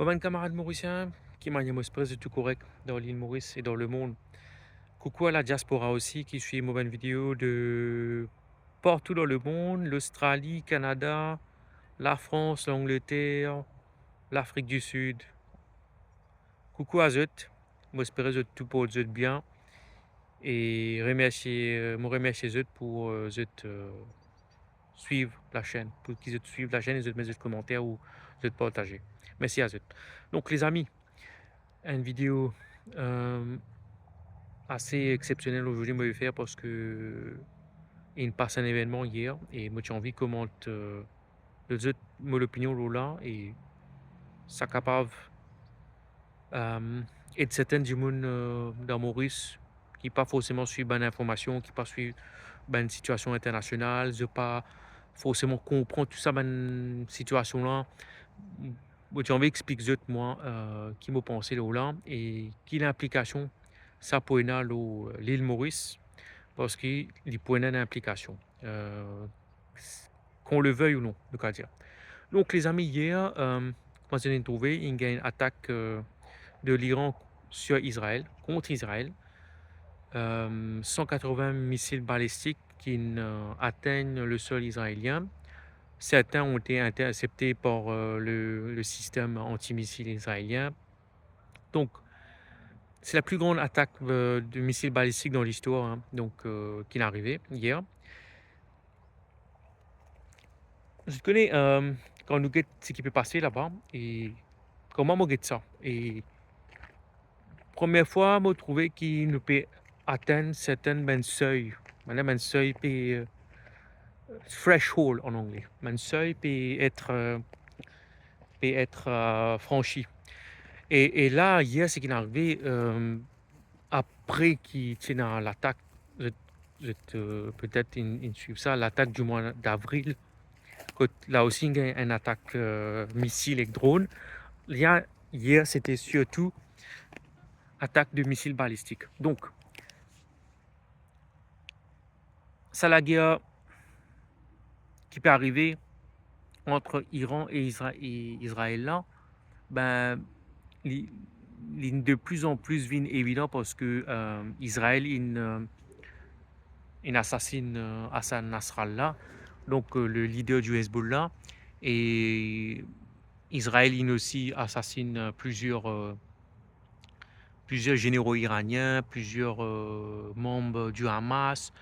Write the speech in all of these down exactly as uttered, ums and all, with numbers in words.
Bon, bann kamarad morisien, ki manier mo espere zot tou korek dan lil Moris e dan lemond. Koukou a la diaspora osi ki swiv mo bann video de partou dan lemond, Lostrali, Kanada, Lafrans, Langleter, Lafrik di Sid. Koukou a zot, mo espere zot tou port zot bien e remersie, mo remersie zot pou, euh, zot, euh, swiv lasenn, pou ki zot swiv lasenn e zot met zot komanter ou zot partaze. Mersi a zot. Donk lezami, enn video, euh, ase exsepsionel ozordi mo pe fer parski inn pas enn evennman yer e mo ti anvi komant, euh, zot mo lopinion lor la e sa kapav, euh, ed sertin dimoun, euh, dan Moris ki pa forseman swiv bann informasion, ki pa swiv bann sitiasion internasional, zot pa forseman konpran tou sa bann sitiasion la. Mo ti anvi explik zot mwa, euh, ki mo panse lor la e ki linplikasion sa pou ena lor, euh, lil Moris, parski li pou ena enn inplikasion. Euh, qu'on le veuille ou non, nou kapav dir. Donk lezami, yer, euh, kouma zot inn trouve, inn gagn enn atak, euh, de l'Iran sur Israël, kont Izrael. Euh, cent quatre-vingts misil balistik ki'nn, euh, atenn le sol izraelien. Sertin ont été interceptés par, euh, le, le système antimissile israélien. Donk, se la pli gran atak, euh, de misil balistik dan listwar, hein, donk, euh, ki'nn arive yer. Zot kone, euh, kan nou get seki pe pase laba, e kouma mo get sa, e premie fwa mo trouve ki nou pe atenn sertin bann sey, bann sey pe, euh, threshold an angle, bann sey pe et, euh, pe et, euh, fransi. E, e la, yer, seki'nn arive, euh, apre ki ti ena latak, zot, zot, euh, petet inn, inn swiv sa, latak di mwa davril, kot la osi inn gagn enn atak, euh, misil ek dronn. Yer, yer, sete sirtou atak de misil balistik. Donk, sa lager ki pe arive ant Iran e Izra-, e Izrael la, ben, li, li de plus en plus vinn evidan parski, euh, Izrael inn, euh, inn asasinn, euh, Hassan Nasrallah, donk, euh, le lider di Hezbollah, e Izrael inn osi asasinn, euh, plizier, euh, plizier zenero iranien, plizier, euh, manm di Hamas,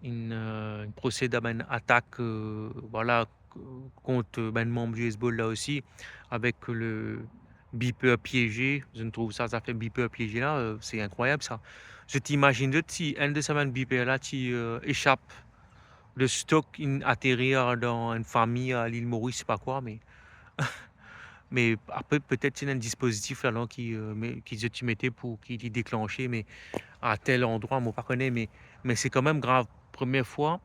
inn, euh, inn prosed a bann atak, euh, vwala, k-, kont bann manm di Hezbollah osi, avek le beeper pieze. Zot inn trouv sa, zafer beeper pieze la, euh, se inkrwayab sa. Zot imazinn zot si enn de sa bann beeper la ti, euh, esap de stok, inn aterir dan enn fami a lil Moris, pa kwa, me, me apre, petet ti ena enn dispozitif la, non, ki, euh, me, ki zot ti mete pou ki li deklanse, me a tel landrwa, mo pa kone, me, me se kanmem grav. Premie fwa,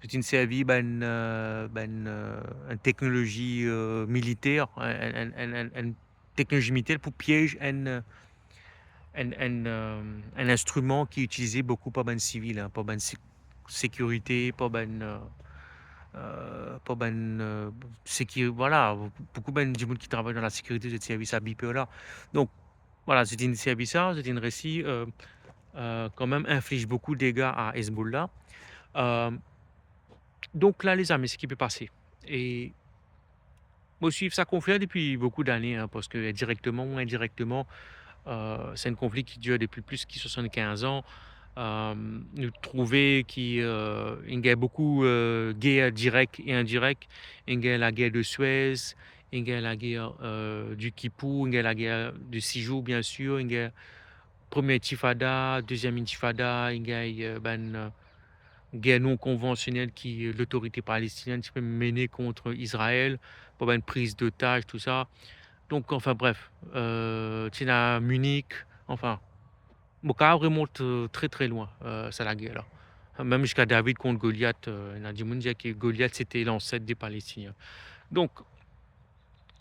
zot inn servi bann, euh, bann, euh, enn teknolozi, euh, militer, enn, enn, enn, enn, enn teknolozi militer pou piez enn, enn, enn, euh, enn instriman ki itilize boukou par bann sivil, hein, par bann sek-, sekirite, par bann, euh, euh, par bann, euh, seki-, vwala, boukou bann dimoun ki travay dan lasekirite, zot servi sa beeper la. Donk, vwala, zot inn servi sa, zot inn resi, euh, euh, kanmem infliz boukou dega a Hezbollah. Euh, donk la, lezami, seki pe pase. E mo swiv sa konfli depi boukou dane, hein, parski, euh, direkteman ou indirekteman, euh, se enn konfli ki dir depi plis ki swasannkinz an. Euh, nou trouve ki, euh, inn gagn boukou, euh, ger direk e indirek. Inn gagn lager de Suez, inn gagn lager, euh, di Kipour, inn gagn lager de Sis Zour, bien sir, inn gagn premie intifada, deziem intifada, inn gagn, euh, bann, euh, ger non konvansionel ki, euh, lotorite palestinienn ti pe mene kont Izrael, par bann priz dotaz, tou sa. Donk, anfin, bref, euh, ti ena Munich, anfin, mo kapav remont, euh, tre, tre lwin, euh, sa lager la. Mem ziska David kont Goliath, euh, ena dimoun dir ki Goliath, sete lanset de Palestinien. Donk,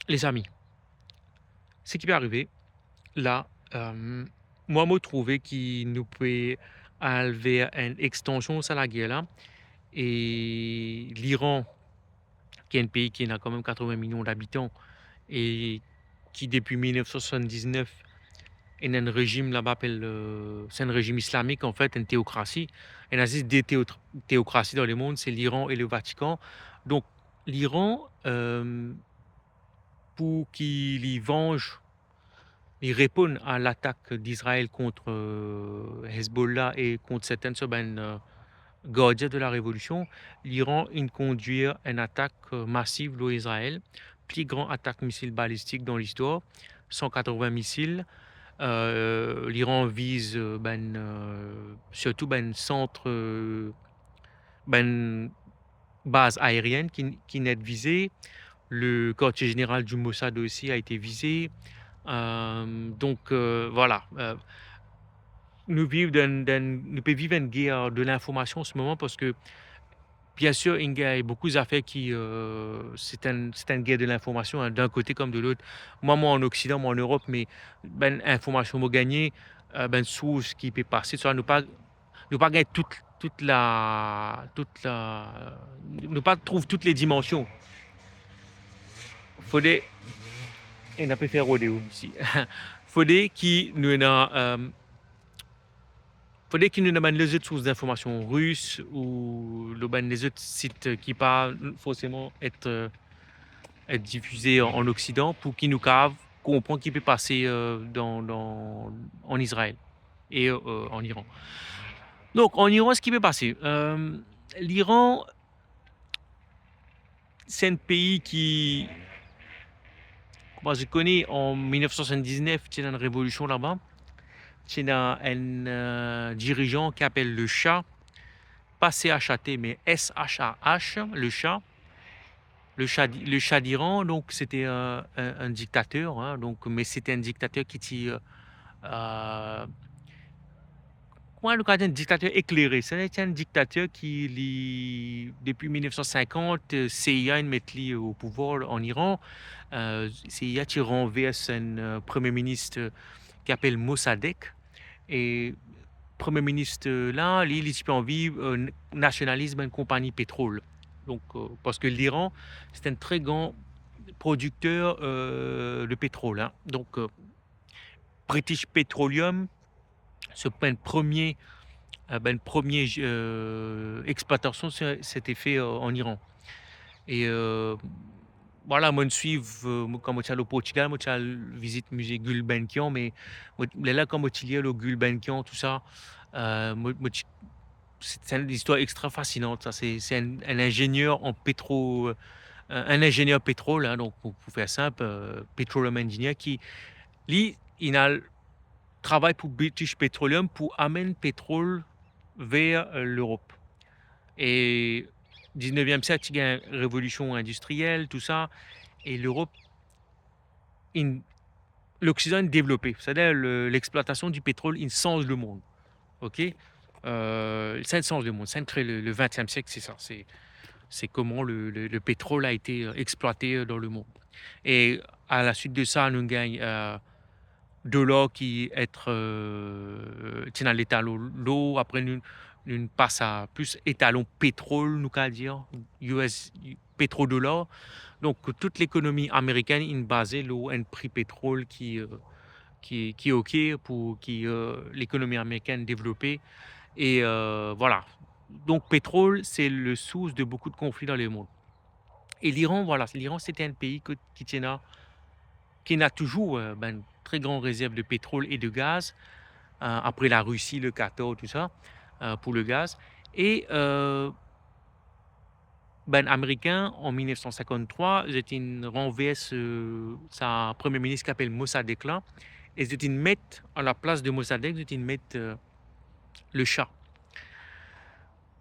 lezami, seki pe arive la, euh, mwa, mo trouve ki nou pe al ver enn extansion sa lager la, e Liran, ki enn pei ki ena kanmem katreven milion dabitan, e ki depi mil nef san swasanndiznef ena enn rezim laba apel, euh, se enn rezim islamik, anfet, enn teokrasi. Ena zis de teo-, teokrasi dan lemond, se Liran e le Vatikan. Donk, Liran, euh, pou ki li vanz, li reponn a latak d'Izrael kont, euh, Hezbollah e kont sertin so bann, euh, gardien de la revolision, Liran inn kondwir enn atak, euh, masiv lor Izrael, pli gran atak misil balistik dan listwar, san katrovin misil. Euh, Liran viz, euh, bann, euh, sirtou bann sant, euh, bann baz aerienn ki, ki inn et vize. Le kartie zeneral di Mossad osi a ete vize. Euh, donk, euh, vwala. Euh, nou viv dan, dan, nou pe viv enn ger de linformasion an se moman parski, bien sir, inn gagn boukou zafer ki, euh, se enn, se enn ger de linformasion, hein, d'in kote kom de lot. Mwa, mwa an Oksidan, mwa an Erop, me bann informasion mo gagne, euh, bann sours ki pe pase, sa nou pa nou pa gagn tout, tout la, tout la, nou pa trouv tout le dimansion. Fode, e nou pe fer rodeo isi. Fode ki nou ena, euh, fode ki nou ena bann lezot sours dinformasion ris ou lor bann lezot sit ki pa forseman et, euh, et difize an, an Oksidan pou ki nou kapav konpran ki pe pase, euh, dan, dan, an Izrael e, euh, an Iran. Donk, an Iran, seki pe pase? Euh, Liran, se enn pei ki, kouma zot kone, an mil nef san swasanndiznef, ti ena enn revolision laba. Ti ena enn, euh, dirizan ki apel le Shah, pa C H A T, me S H A H, le Shah. Le Shah di-, le Shah d'Iran, donk, sete enn, enn, enn diktater, hein, donk, me sete enn diktater ki ti, euh, euh, kouma nou kapav dir, enn diktater eklere. Sete enn diktater ki li, depi mil nef san sinkant, euh, C I A inn met li o pouvwar an Iran. Euh, C I A ti ranvers enn, euh, premie minis, euh, ki apel Mossadegh. E premie minis la, li, li ti pe anvi, euh, n-, nasionaliz bann konpagni petrol. Donk, euh, parski Liran, se enn tre gran prodikter, euh, de petrol, hein. Donk, euh, British Petroleum, se bann premie, euh, bann premie, euh, explwatasion, se, sete fe, euh, an Iran. E, euh, vwala, mo'nn swiv, euh, mo, kan mo ti al o Portigal, mo ti al vizit mize Gulbenkian, me mo, lerla kan mo ti lir lor Gulbenkian, tousa, euh, mo, mo ti, se, se enn listwar extra fasinan, sa. Se, se enn, enn inzenier an petro, euh, enn inzenier petrol, hein, donk pou, pou fer sinp, euh, petroleum engineer ki, li, inn al travay pou British Petroleum pou amenn petrol ver, euh, Lerop. E dizneviem siek, ti gagn revolision indistriel, tousa, e Lerop, inn, Loksidan inn devlope, setadir le, lexplwatasion di petrol inn sanz lemond. Ok? Euh, sa inn sanz lemond, sa inn kre le, le ventiem siek, se sa. Se, se kouma le, le, le petrol a ete, euh, explwate, euh, dan lemond. E a la swit de sa, nou gagn, euh, dolar ki et, euh, ti ena letalon lor, apre nou, nou pas a plis etalon petrol, nou kapav dir, U S, petrodolar. Donk, tou lekonomi amerikenn inn baze lor enn pri petrol ki, euh, ki, ki ok pou ki, euh, lekonomi amerikenn devlope. E, euh, vwala. Donk, petrol, se le sours de boukou de konfli dan lemond. E Liran, vwala, Liran, sete enn pei ki, ki ti ena, ki ena touzour, euh, bann tre gran rezerv de petrol e de gaz, euh, apre Larisi, le Qatar, tousa, euh, pou le gaz. E, euh, bann Ameriken, an mil nef san sinkant-trwa, zot inn ranvers, euh, sa premie minis ki apel Mossadegh la, e zot inn met, a laplas de Mossadegh, zot inn met, euh, le Shah.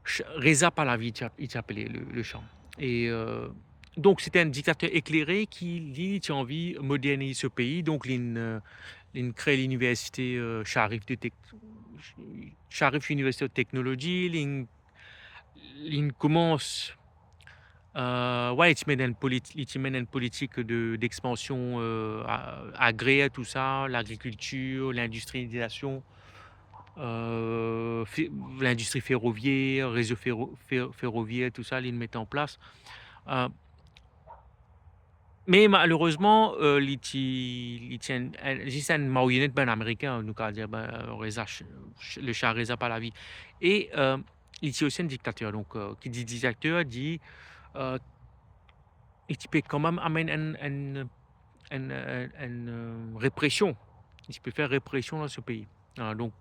Sh-, Reza Pahlavi, li ti ap-, li ti apele le, le Shah. E, euh, donk, sete enn diktater eklere ki, li, li ti anvi moderniz so pei. Donk, li inn, euh, li inn kre liniversite, euh, Sharif de Tek-, Sharif University of Technology, li inn, li inn koumans, euh, wi, li ti menn enn politi-, li ti menn enn politik de, d'expansion, euh, a-, agrer, tousa, lagrikiltir, lindistrializasion, euh, fe-, lindistri ferovier, rezo fero-, fe-, ferovier, tousa, li inn met an plas. Euh, Me malerezman, euh, li ti, li ti enn, enn, zis enn marionet bann Amerikin, nou kapav dir, bann, euh, Reza Sh-, le Shah Reza Pahlavi. E, euh, li ti osi enn diktater. Donk, euh, ki dir diktater, dir, euh, li ti pe kanmem amenn enn, enn, enn, enn, enn, euh, represion. Li ti pe fer represion dan so pei. Ah, donk,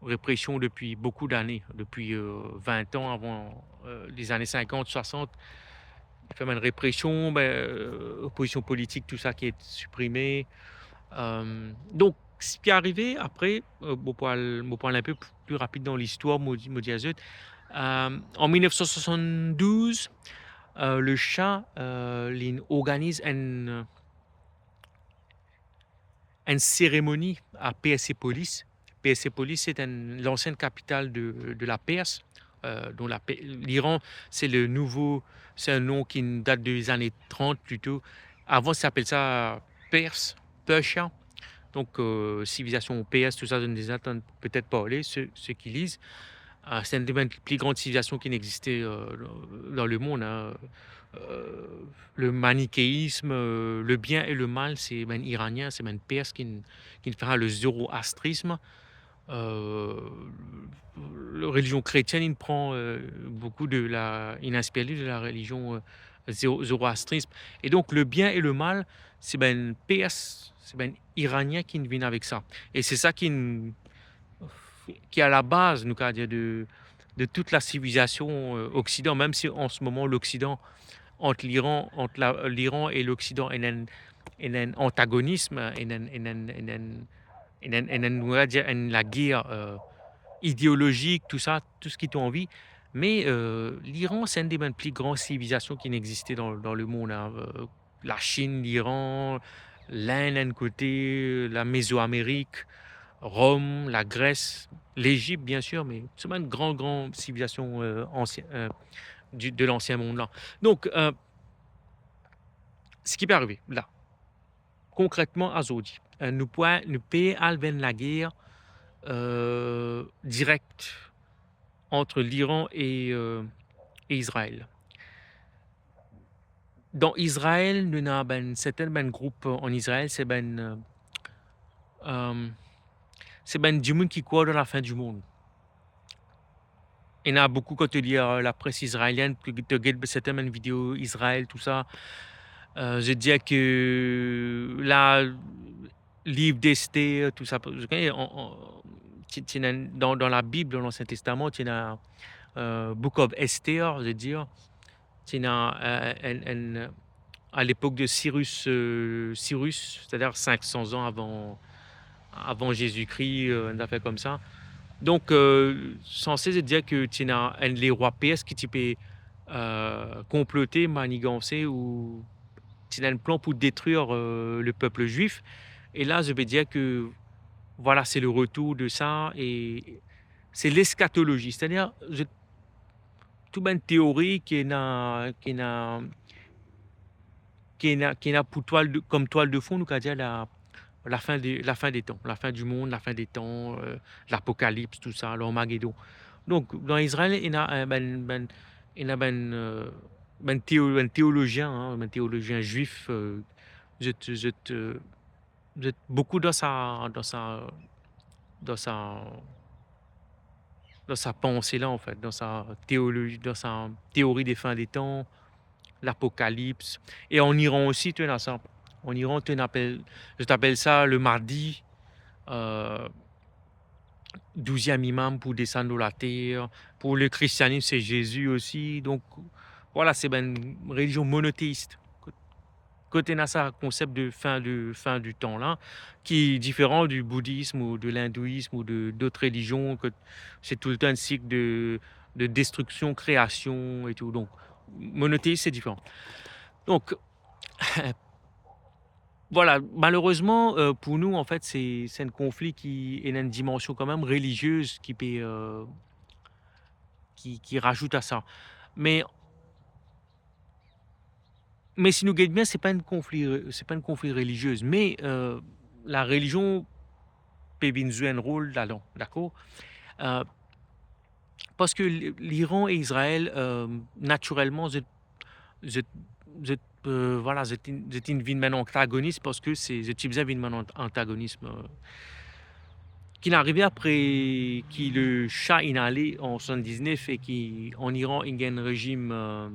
represion depi boukou dane, depi, euh, vin an avan, euh, lezane sinkant, swasant. Fer bann represion, be, euh, opozision politik, tou sa ki et siprime. Euh, donk, seki arive apre, euh, mo pou al, mo pou al enn pe pli rapid dan listwar, mo di, mo dir zot, euh, an mil nef san swasann-douz, euh, le Shah, euh, li organiz enn, enn seremoni a Persepolis. Persepolis, se enn, lansienn kapital de, de la Pers. Euh, donk la Pe-, Liran, se le nouvo, se enn non ki dat de lezane trant plito. Avan, sa apel sa Pers, Persia. Donk, euh, sivilizasion Pers, tou sa, zot inn deza tann petet parle, se, seki liz. Euh, se enn de bann pli gran sivilizasion ki existe, euh, dan lemond, hein. Euh, le manikéisme, euh, le bien et le mal, se bann Iranien, se bann Pers ki, ki fer le zoroastrisme. Euh, la relizion kretienn, li pran, euh, boukou de la, li inspir li de la relizion, euh, zoro-, zoroastrisme. E donk, le bien et le mal, se bann Pers, se bann Iranien ki vinn avek sa. E se sa ki, ki a la baz, nou kapav dir, de, de tout la sivilizasion, euh, Oksidan, mem si an se moman Loksidan, ant Liran, ant la, Liran e Loksidan, ena enn, ena enn antagonism, ena enn, ena enn, ena enn, ena enn, ena enn, nou va dir, enn lager, euh, ideolozik, tou sa, tou seki to anvi. Me, euh, Liran, se enn de bann pli gran sivilizasion ki existe dan, dan lemond, hein. Euh, Lasinn, Liran, Lind enn kote, Lamezoamerik, Rom, Lagres, Lezip, bien sir, me se bann gran, gran sivilizasion, euh, ansien, euh, di, de lansien mond la. Donk, euh, seki pe arive la, konkretman, azordi, euh, nou pou, nou pe al ver enn lager, euh, direk ant Liran e, euh, e Izrael. Dan Izrael, nou ena bann, serten bann group, euh, an Izrael, se bann, euh, euh, se bann dimoun ki krwar dan lafin dimond. Ena boukou, kan to lir, euh, lapres izraelienn, ki to get serten bann video Izrael, tou sa, euh, zot dir ke la, liv Ester, tou sa, ok, an, an, ti, ti ena dan, dan Labib, dan Lansien Testaman, ti ena, euh, Book of Esther, zot dir, ti ena, euh, enn, enn, a lepok de Sirus, euh, Sirus, setadir sink san zan avan, avan Zezi Kri, euh, enn zafer koumsa. Donk, euh, sanse zot dir ke ti ena enn lerwa Pers ki ti pe, euh, konplote, maniganse, ou ti ena enn plan pou detrir, euh, lepep zwif. E la, zot pe dir ke, vwala, se le retour de sa, e se leskatolozi. Setadir, zot, tou bann teori ki ena, ki ena, ki ena, ki ena pou twal de, kom twal de fon, nou kapav dir la, lafin de, lafin de tan, lafin dimond, lafin de tan, euh, Lapokalips, tou sa, Larmagedon. Donk, dan Izrael, ena, euh, bann, bann, ena bann, euh, bann teo-, bann teolozien, hein, bann teolozien zwif, euh, zot, zot, euh, zot boukou dan sa, dan sa, dan sa, dan sa panse la, anfet, dan sa teolozi, dan sa teori de fin de tan, Lapokalips. E an Iran osi, to ena sa. An Iran, to ena apel, zot apel sa le Mahdi, euh, douziem imam pou desann lor later. Pou le kristianism, se Zezi osi. Donk, vwala, se bann relizion monoteis. Kot ena sa konsep de fin de, fin du temps la, ki diferan du boudism ou de lindouyism ou de dot relizion, kot se toultan enn sik de, de destriksion, kreasion e tou. Donk, monoteis, se diferan. Donk, vwala, malerezman, euh, pou nou, anfet, se, se enn konfli ki ena enn dimansion kanmem reliziez ki pe, euh, ki, ki razout a sa. Me, me si nou get bien, se pa enn konfli, se pa enn konfli reliziez, me, euh, la relizion pe vinn zwe enn rol ladan, dakor? Euh, parski Li-, Liran e Izrael, euh, natirelman, zot, zot, zot euh, vwala, zot inn, zot inn vinn bann antagonis parski se, zot ti bizin vinn bann ant-, antagonis, euh, ki'nn arive apre ki le Shah inn ale an swasann-diznef e ki an Iran inn gagn enn rezim, euh,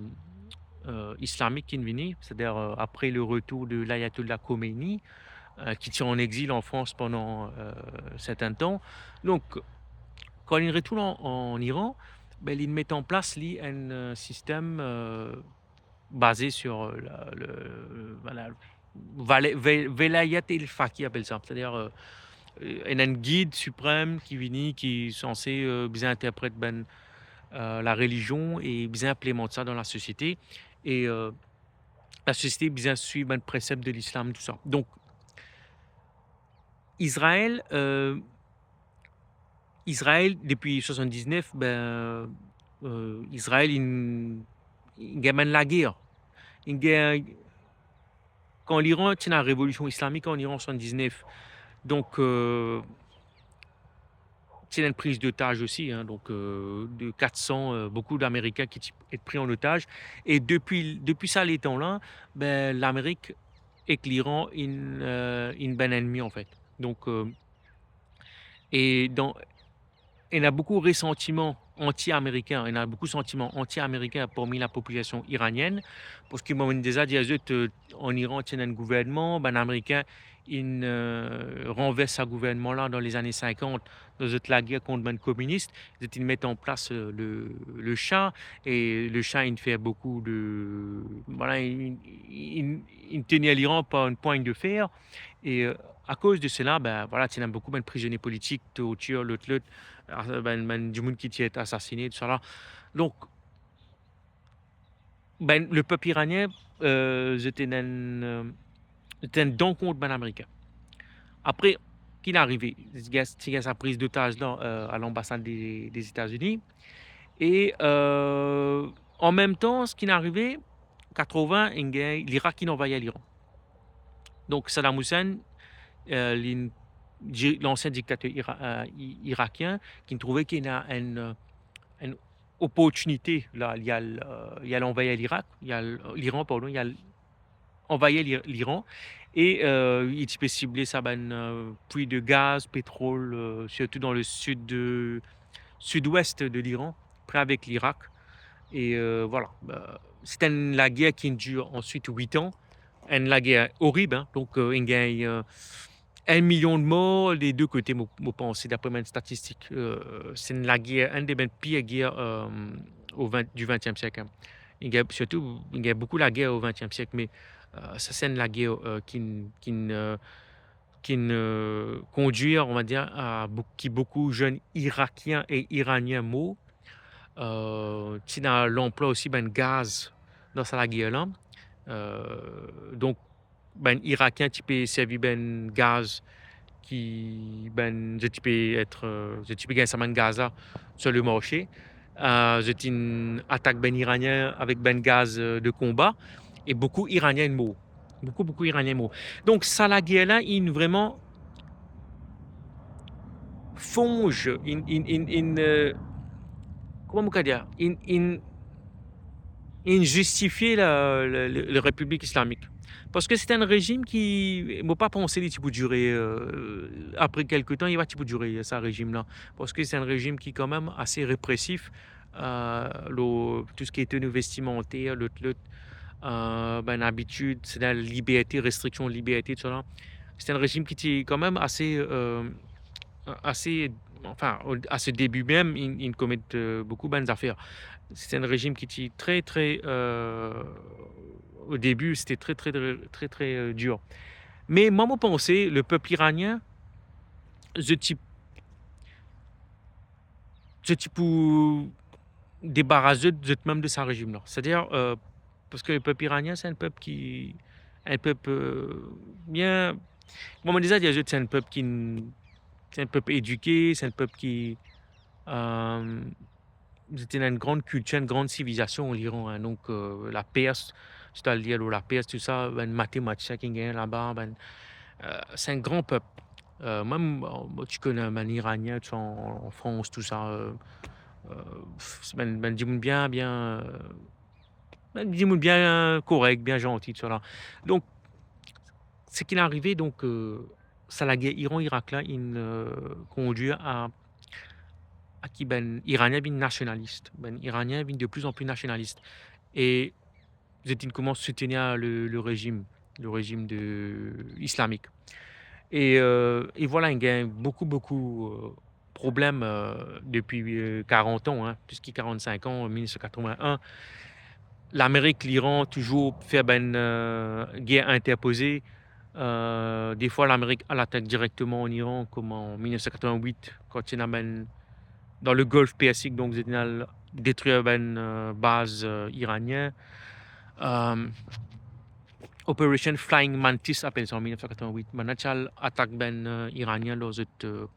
euh, islamik ki'nn vini, setadir, euh, apre le retour de l'Ayatollah Khomeini, euh, ki ti an exil an Frans pandan, euh, sertin tan. Donk, kan li'nn retourn an, an Iran, be, li'nn met an plas, li, enn, euh, sistem, euh, baze sur, euh, la, le, vwala, vale-, ve-, velayat el faqih apel sa, setadir, euh, euh, enn, enn gid siprem ki vini, ki sanse, euh, bizin interpret bann, euh, larelizion e bizin inplimant sa dan lasosiete. E, euh, lasosiete bizin swiv bann presep de lislam, tousala. Donk, Izrael, euh, Izrael, depi swasann-diznef, be, euh, Izrael inn, inn gagn bann lager. Inn gagn, kan Liran ti ena revolision islamik an Iran swasann-diznef, donk, euh, ti ena enn priz dotaz osi, hein, donk, euh, de kat san, euh, boukou d'Amerikin ki ti et pri an otaz. E depi, depi sa letan la, be, Lamerik ek Liran inn, euh, inn bann ennmi, anfet. Donk, euh, e dan, ena boukou resantiman anti-amerikin, ena boukou santiman anti-amerikin parmi lapopilasion iranienn, parski mo deza dir zot, euh, an Iran ti ena enn gouvernman, bann Amerikin inn, euh, ranvers sa gouvernman la dan lezane sinkant, dan zot lager kont bann kominis, zot inn met an plas, euh, le, le Shah, e le Shah inn fer boukou de, vwala, inn, inn, inn tenir Liran par enn pwagn de fer, e, euh, akoz de sela, be, vwala, ti ena boukou bann prizonie politik, tortir, lot, lot, a-, bann, bann dimoun ki ti et asasine, tousala. Donk, be, lepep iranien, euh, zot ena enn, euh, zot ena enn dan kont bann Amerikin. Apre, ki'nn arive? Ti gagn, ti gagn sa priz dotaz la, euh, a lanbasad de, de Zetazini. E, euh, an mem tan, seki inn arive, katrovin, inn gagn Lirak inn anvayir Liran. Donk, Saddam Hussein, euh, li, di-, lansien diktater ira-, euh, i-, irakien, ki'nn trouve ki ena enn, euh, enn oportinite la, li al, euh, li al anvayir Lirak, li al, Liran, pardon, li al anvayir Li-, Liran. E, euh, li ti pe sible sa bann, euh, pwi de gaz, petrol, euh, sirtou dan le sid de, sidwes de Liran, pre avek Lirak. E, euh, vwala, euh, se enn lager ki'nn dir answit wit an, enn lager orib, hein. Donk, euh, inn gagn, euh, enn milion de mor de de kote, mo, mo panse, dapre bann statistik. Euh, se enn lager, enn de bann pir ger, euh, o vin, di vintiem siek, hein. Inn gagn, sirtou, inn gagn boukou lager o vintiem siek, me, euh, sa se enn lager, euh, ki'nn, ki'nn, euh, ki'nn, euh, kondwir, on va dir, a bou-, ki boukou zenn Irakien e Iranien mor. Euh, ti ena lanplwa osi bann gaz dan sa lager la. Euh, donk, bann Irakien ti pe servi bann gaz ki, bann, zot ti pe et, euh, zot ti pe gagn sa bann gaz la sur le marse. Euh, zot inn atak bann Iranien avek bann gaz, euh, de konba, e boukou Iranien inn mor. Boukou, boukou Iranien inn mor. Donk, sa lager la, inn vreman fonz, inn, inn, inn, inn, euh, kouma mo kapav dir, inn, inn, inn zistifie la, la, la, la Repiblik Islamik. Parski se enn rezim ki, mo pa panse li ti pou dire, euh, apre kelke tan, li pa ti pou dire, sa rezim la. Parski se enn rezim ki kanmem ase represif, euh, lor tou seki ete nou vestimanter, lot, lot, euh, bann abitid, se la liberte, restriksion liberte, tousala. Se enn rezim ki ti kanmem ase, euh, ase, anfin, o, a se debi mem, inn, inn komet, euh, boukou bann zafer. Se enn rezim ki ti tre, tre, euh, o debi, se ti tre, tre, tre, tre, tre, euh, dir. Me mwa, mo panse, lepep iranien, zot ti, zot ti pou debaras zot, zot mem de sa rezim la. Setadir, euh, parski lepep iranien, se enn pep ki, enn pep, euh, bien, kouma mo deza dir zot, se enn pep ki, se enn pep edike, se enn pep ki, euh, zot ena enn gran kiltir, enn gran sivilizasion, an Iran, hein. Donk, euh, Lapers, si to al lir lor Lapers, tousa, bann matematisien ki gagn laba, bann, euh, se enn gran pep. Euh, mwa, mo, mo ti kone bann Iranien, tousa, an, an Frans, tousa, euh, euh, pff, se bann, bann dimoun bien, bien, euh, Bann dimoun bien korek, bien zanti, tousala. Donk, seki inn arive, donk, euh, sa lager Iran-Irak la, inn, euh, kondwir a, a ki bann Iranien vinn nasionalis. Bann Iranien vinn de pli an pli nasionalis. E zot inn koumans soutenir le, le rezim, le rezim de, islamik. E, euh, e vwala, inn gagn boukou, boukou, euh, problem, euh, depi, euh, karant an, hein, plis ki karant-sink an, an mil nef san katrovin-enn, Lamerik, Liran, touzour fer bann, euh, ger interpoze. Euh, defwa, Lamerik al atak direkteman an Iran, kouma an mil nef san katrovin-wit, kan ti ena bann, dan le Golf Persik, donk, zot inn al detrir bann, euh, baz, euh, iranien. Euh, Operation Flying Mantis, apel sa, an mil nef san katrovin-wit. Bann la ti al atak bann, euh, Iranien dan zot, euh,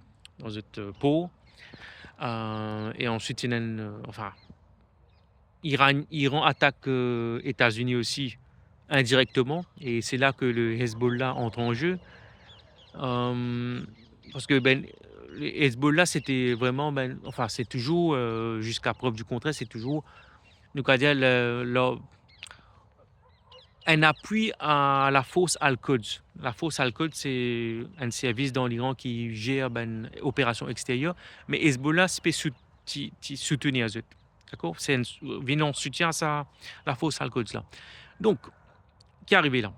dan zot, euh, por. Euh, e answit, ti ena enn, euh, anfin, Iran, Iran atak, euh, Etazini osi, indirekteman, e se la ke le Hezbollah antre an ze. Euh, parski, ben, le Hezbollah, se ti vreman, ben, anfin, se touzour, euh, ziska prev di kontrer, se touzour, nou kav dir, le, le, enn apwi a Lafors Al-Quds. Lafors Al-Quds, se enn servis dan Liran ki zer bann operasion exteryer, me Hezbollah ti pe sou-, ti, ti soutenir zot. Dakor? Se enn, vinn an soutien a sa, Lafors Al-Quds la. Donk, ki arive la?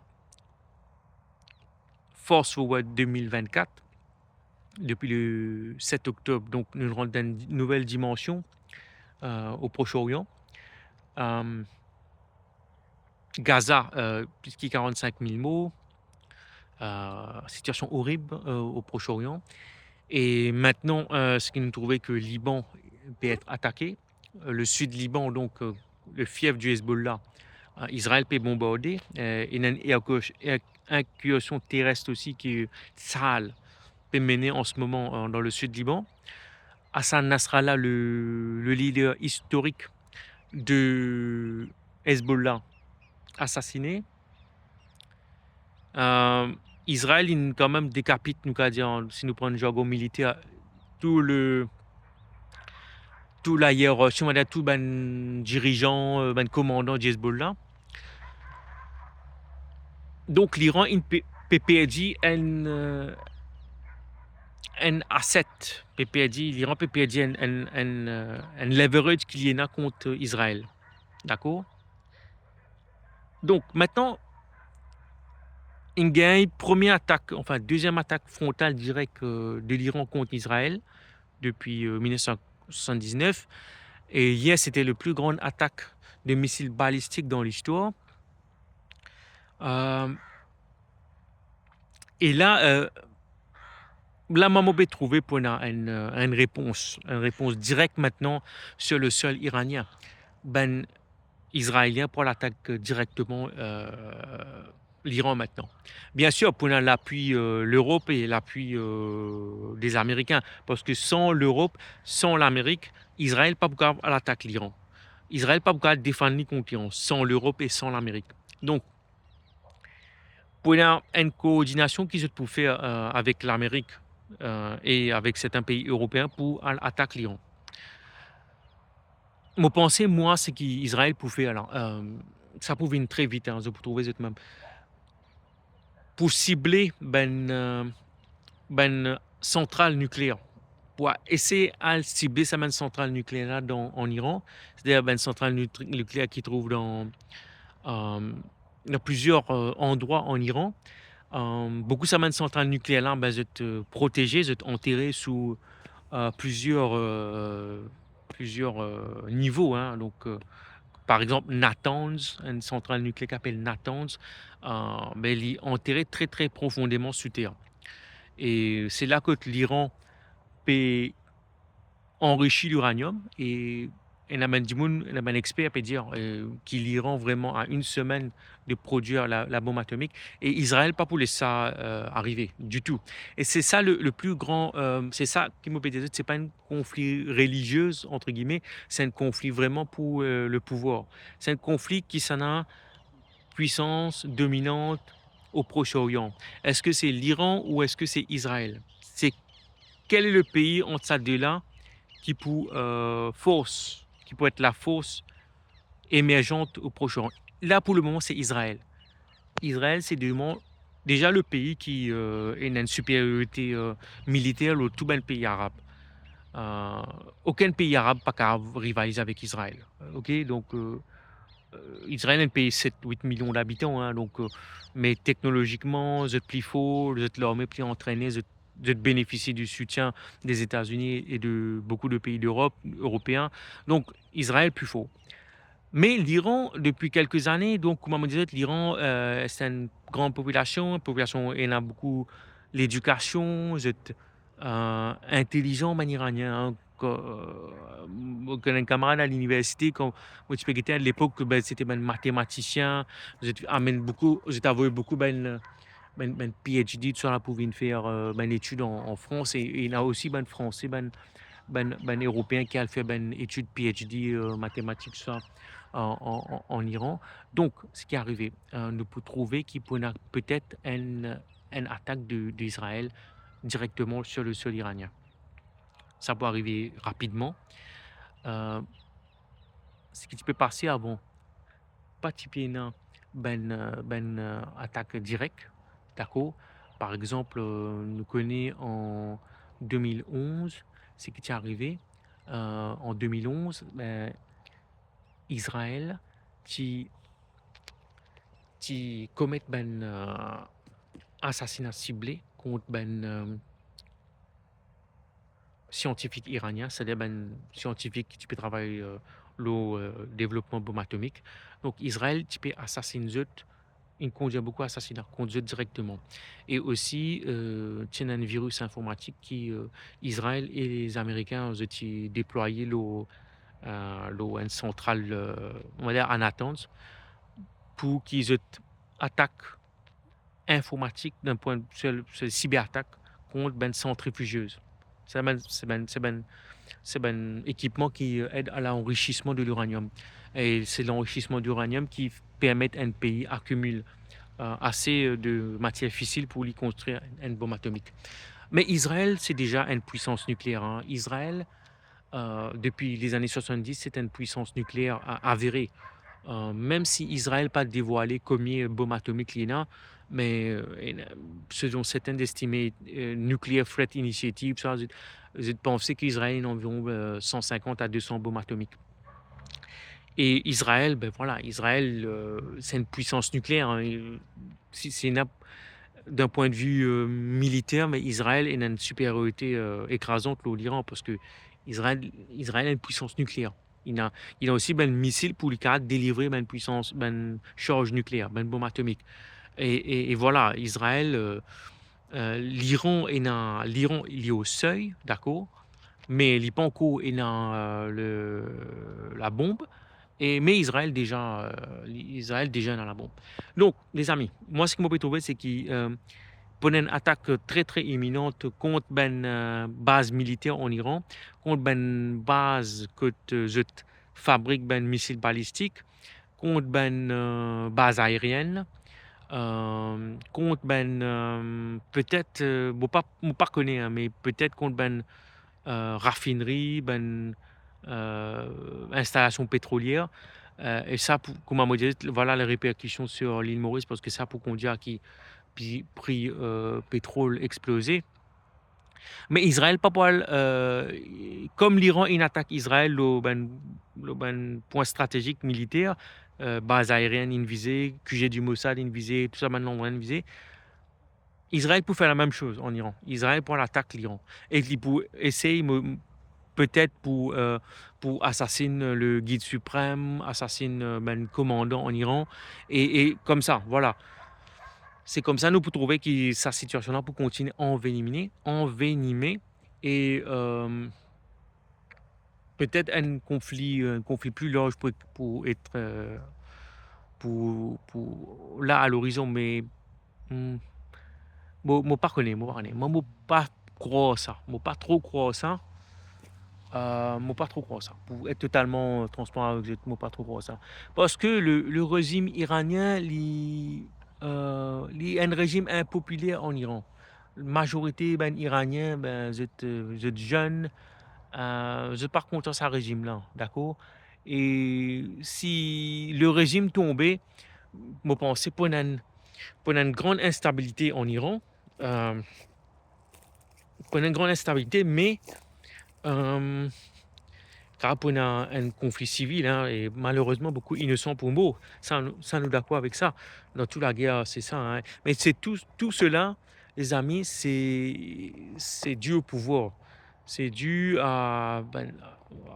Fast forward de mil vennkat, depi le set oktob, donk, nou rant dan enn nouvel dimansion, euh, o Proche-Orient. Euh, Gaza, euh, plis ki karant-sink mil mor, euh, sitiasion orib, euh, o Proche-Orient. E mintnan, euh, seki nou trouve ke Liban pe et atake, euh, le sid Liban, donk, euh, le fief di Hezbollah, euh, Izrael pe bonbarde, euh, ena enn, enn, enn inkirsion teres osi ki Tsahal pe mene an se moman, euh, dan le sid Liban. Hassan Nasrallah, le, le lider istorik de Hezbollah, asasine. Euh, Izrael, inn kanmem dekapit, nou kav dir, si nou pran zargon militer, tou le, tou la hierarki, on va dir tou bann dirizan, euh, bann komandan di Hezbollah. Donk, Liran inn pe, pe perdi enn, euh, enn asset, pe perdi, Liran pe perdi enn, enn, enn, euh, enn leverage ki li ena kont Izrael. Dakor? Donk, mintnan, inn gagn premie atak, anfin, deziem atak frontal direk, euh, de Liran kont Izrael depi, euh, mil nef san swasanndiznef. E yer, se ti le pli gran atak de misil balistik dan listwar. Euh, e la, euh, la, mo pe trouve pou ena enn, euh, enn repons, enn repons direk mintnan sur le sol iranien. Bann Izraelien pou al atak direkteman, euh, Liran mintnan. Biensir, pou ena lapui, euh, Lerop e lapui, euh, de Zamerikin. Parski san Lerop, san Lamerik, Izrael pa pou kav al atak Liran. Izrael pa pou kav defann li kont Liran, san Lerop e san Lamerik. Donk, pou ena enn koordinasion ki zot pou fer, euh, avek Lamerik, euh, e avek sertin pei eropeen pou al atak Liran. Mo panse, mwa, seki Izrael pou fer la, euh, sa pou vinn tre vit, hein, zot pou trouve zot mem. Pou sible bann, euh, bann santral nikleer. Pou esey al sible sa bann santral nikleer la dan, an Iran, setadir bann santral nitri-, nikleer ki trouv dan, euh, dan plizier, euh, andrwa an Iran. Euh, boukou sa bann santral nikleer la, ben, zot, euh, proteze, zot antere sou, euh, plizier, euh, plizier, euh, nivo, hein. Donk, euh, par exanp, Natanz, enn santral nikleer ki apel Natanz, euh, ben, li antere tre, tre profondeman sou ter. E se la kot Liran pe anrisi liraniom e ena bann dimoun, ena bann exper pe dir, euh, ki Liran vreman a enn semenn de prodwir la, labonm atomik, e Izrael pa pou les sa, euh, arive ditou. E se sa le, le pli gran, euh, se sa ki mo pe dir zot, se pa enn konfli relizie, entre guillemets, se enn konfli vreman pou, euh, le pouvwar. Se enn konfli kisannla pwisans dominant o Proche-Orient. Eski se Liran ou eski se Izrael? Se, quel est le pays entre ces deux-là ki pou, euh, fors, ki pou et lafors émergentes au Proche-Orient. Là, pour le moment, c'est Israël. Israël, c'est vraiment déjà le pays qui, euh, ena enn supériorité, euh, militaire lor tou bann pei arab. Euh, okenn pei arab pa kapav rivaliz avek Israël. Ok, donk, euh, euh, Israël ena pei set, wit milion dabitan, hein, donk, euh, me teknolozikman, zot pli for, zot larme pli antrene, zot, zot benefisie du soutien des États-Unis et de beaucoup de pays d'Europe, européens. Donk, Israël pli for. Me Liran, depi kelke zane, donk, kouma mo dir, Liran, euh, se enn gran popilasion, popilasion ena boukou ledikasion, zot, euh, intelizan, bann Iranien, hein, ko-, euh, mo konn enn kamarad a liniversite, kan mo ti pe gete, a lepok, ben, se te bann matematisien, zot amenn boukou, zot avoy boukou bann, bann, bann PhD, tousala pou vinn fer, euh, bann etid an, an Frans, e, e ena osi bann Franse, bann, bann, bann Eropeen ki al fer bann etid PhD, euh, matematik, tousala, an, an, an, an Iran. Donk, seki arive, euh, nou pou trouve ki pou ena petet enn, enn atak de, de Israël directement sur le sol iranien. Sa pou arive rapidman. Euh, seki ti pe pase avan, pa ti pe ena bann, euh, bann, euh, atak direk, dakor? Par exanp, euh, nou kone an de mil onz, seki ti arive, euh, an de mil onz, ben, Israël ti, ti komet bann, euh, asasina sible kont bann, euh, siantifik iranien, setadir bann siantifik ki ti pe travay, euh, lor, euh, devlopman bonm atomik. Donk, Israël ti pe asasinn zot, inn kondir boukou asasina kont zot direkteman. E osi, euh, ti ena enn viris informatik ki, euh, Israël e Zamerikin, zot ti deplwaye lor, euh, lor enn santral, euh, on va dire, a Natanz, pou ki zot atak informatik, dan pwin, se, se siber atak kont bann centrifugeuse. Se bann, se bann, se bann, se bann ekipman ki, euh, ed a lanrisisman de liraniom. E se lanrisisman de liraniom ki permet enn pei akimil, euh, ase, euh, de matier fisil pou li konstrir enn, enn bonm atomik. Me Israël, se deza enn pwisans nikleer, hein. Israël, euh, depi lezane swasanndis, se enn pwisans nikleer a-, avere. Euh, mem si Israël pa devwale komie bonm atomik li ena, me, euh, ena, selon sertin estime, euh, Nuclear Threat Initiative, sa, zot, zot panse ki Israël ena anviron, euh, san sinkant a de san bonm atomik. E Israël, ben vwala, Israël, euh, se enn pwisans nikleer, hein, e si, si ena, dan pwin de vi, euh, militer, me Israël ena enn superiorite, euh, ekrazant lor Liran, parski Israël, Israël ena enn pwisans nikleer. Li ena, li ena osi bann misil pou li kapav delivre bann pwisans, bann sarz nikleer, bann bonm atomik. E, e, e vwala, Israël, euh, euh, Liran ena, Liran, li o sey, dakor, me li pankor ena, euh, le, labonm, e, me Israël deza, euh, li, Israël deza ena labonm. Donk, lezami, mwa, seki mo pe trouve, se ki, euh, pou ena enn atak tre, tre iminan kont bann, euh, baz militer an Iran, kont bann baz kot, euh, zot fabrik bann misil balistik, kont bann, euh, baz aerienn, euh, kont bann, euh, petet, euh, mo pa, mo pa kone, hein, me petet kont bann, euh, rafineri, bann, euh, instalasion petrolier. Euh, e sa pou, kouma mo dir, vwala le reperkision sir lil Moris, parski sa pou kondwir a ki pri, pri, euh, petrol exploze. Me Israël pa pou al, euh, kom Liran inn atak Israël lor bann, lor bann pwin stratezik militer, euh, baz aerienn inn vize, QG du Mossad inn vize, tou sa bann landrwa inn vize. Israël pou fer lamem soz an Iran. Israël pou al atak Liran. E li pou esey, mo, petet pou, euh, pou asasinn le gid siprem, asasinn, euh, bann komandan an Iran, e, e koumsa, vwala. Se koumsa nou pou trouve ki sa sitiasion la pou kontinie anvenime, anvenime, e, euh, petet enn konfli, enn konfli pli larz pou, pou et, euh, pou, pou la a lorizon, me, hmm, mo, mo pa kone, mo pa kone. Mwa, mo pa krwar sa. Mo pa tro krwar sa. Euh, mo pa tro krwar sa. Pou et totalman transparan avek zot, mo pa tro krwar sa. Parski le, le rezim iranien, li, euh, li enn rezim inpopiler an Iran. Mazorite bann Iranien, ben, zot, euh, zot zenn, euh, zot pa kontan sa rezim la, dakor? E si le rezim tonbe, mo panse pou ena enn, pou ena enn gran instabilite an Iran. Euh, pou ena enn gran instabilite, me, euh, kapav pou ena enn konfli sivil, hein, e malerezman, boukou inosan pou mor. Sa, nou, sa, nou dakor avek sa. Dan tou lager, se sa, hein. Me se tou, tou sela, lezami, se, se di o pouvwar. Se di a, ben,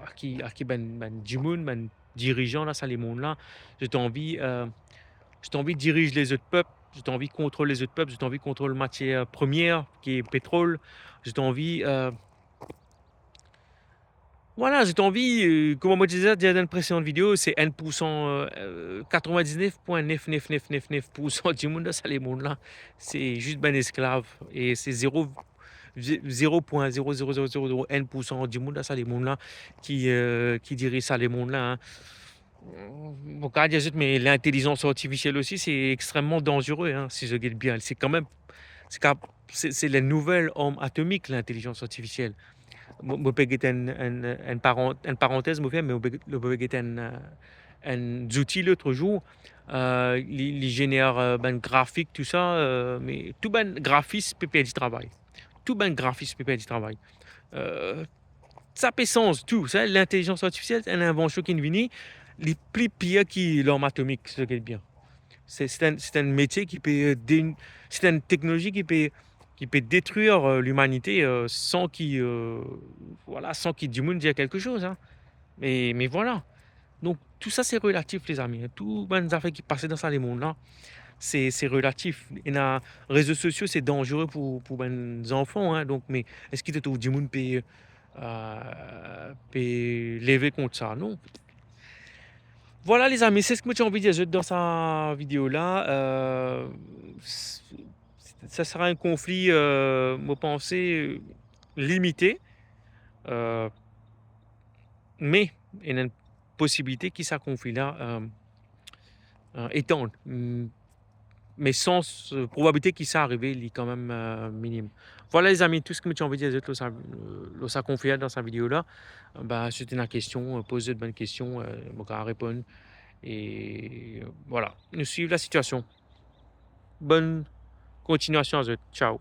a ki, a ki ben, ben dimoun, ben dirizan la, sa lemond la, zot anvi, euh, zot anvi diriz lezot pep, zot anvi kontrol lezot pep, zot anvi kontrol matier premie, ki petrol, zot anvi, euh, vwala, zot anvi, euh, kouma mo ti dir dan enn presedan video, se enn poursan, euh, katrevin-diznef pwin nef nef nef nef nef poursan dimoun dan sa lemond la, se zis bann esklav, e se zero, ze-, zero pwin zero zero zero zero enn poursan dimoun dan sa lemond la ki, euh, ki diriz sa lemond la, hein. Mo kapav dir zot, me lintelizans artifisiel osi, se extrememan danzere, hein, si zot get bien. Se kanmem, se ka-, se, se le nouvel arm atomik, lintelizans artifisiel. Mo, mo pe get enn, enn, enn paran-, enn parantez mo fer, me mo pe, mo pe get enn, euh, enn zouti lot zour, euh, li, li zener, euh, bann grafik, tou sa, euh, me tou bann grafis pe perdi travay. Tou bann grafis pe perdi travay. Euh, sa pe sanz tou, sa, lintelizans artifisiel, enn invansion ki vini, li pli pir ki larm atomik, si zot get bien. Se, se enn, se enn metie ki pe, euh, dé-, se enn teknolozi ki pe, ki pe detrir, euh, limanite, euh, san ki, euh, vwala, san ki dimoun dir kelke soz, hein. Me, me vwala. Donk, tou sa se relatif, lezami, hein. Tou bann zafer ki pase dan sa lemond la, se, se relatif. Ena rezo sosio, se danzere pou, pou bann zanfan, hein. Donk, me eski to trouv dimoun pe, euh, pe leve kont sa? Non. Vwala, lezami, se seki mo ti anvi dir zot dan sa video la. Euh, s-, sa sera enn konfli, euh, mo panse, euh, limite. Euh, me, ena enn posibilite ki sa konfli la, euh, euh, etann. Mm, me sans, euh, probabilite ki sa arive, li kanmem, euh, minim. Vwala, lezami, tou seki mo ti anvi dir zot lor sa, euh, lor sa konfli la dan sa video la. Ben, si zot ena kestion, euh, poz zot bann kestion, euh, mo kapav reponn. E, euh, vwala, nou swiv lasitiasion. Bonn kontinuasion a zot. Ciao.